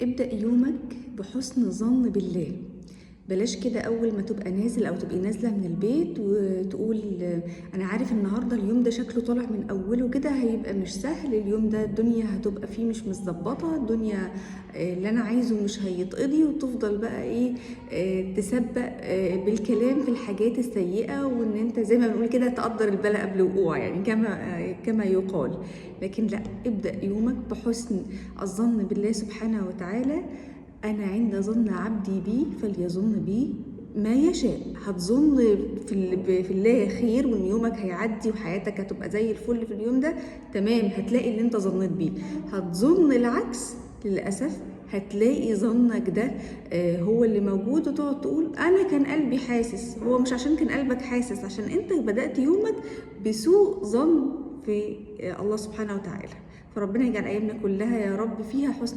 ابدأ يومك بحسن ظن بالله. بلاش كده أول ما تبقى نازل أو تبقي نازلة من البيت وتقول أنا عارف النهاردة اليوم ده شكله طالع من أوله كده هيبقى مش سهل، اليوم ده الدنيا هتبقى فيه مش متظبطة، الدنيا اللي أنا عايزه مش هيتقضي، وتفضل بقى إيه تسبق بالكلام في الحاجات السيئة، وإن أنت زي ما بنقول كده تقدر البلاء قبل وقوعه، يعني كما يقال. لكن لا، ابدأ يومك بحسن الظن بالله سبحانه وتعالى. أنا عند ظن عبدي بي فليظن بي ما يشاء. هتظن في الله خير، وإن يومك هيعدي وحياتك هتبقى زي الفل في اليوم ده، تمام، هتلاقي اللي انت ظنيت بيه. هتظن العكس للأسف هتلاقي ظنك ده هو اللي موجود، وتقعد تقول أنا كان قلبي حاسس. هو مش عشان كان قلبك حاسس، عشان انت بدأت يومك بسوء ظن في الله سبحانه وتعالى. فربنا يجعل أيامنا كلها يا رب فيها حسن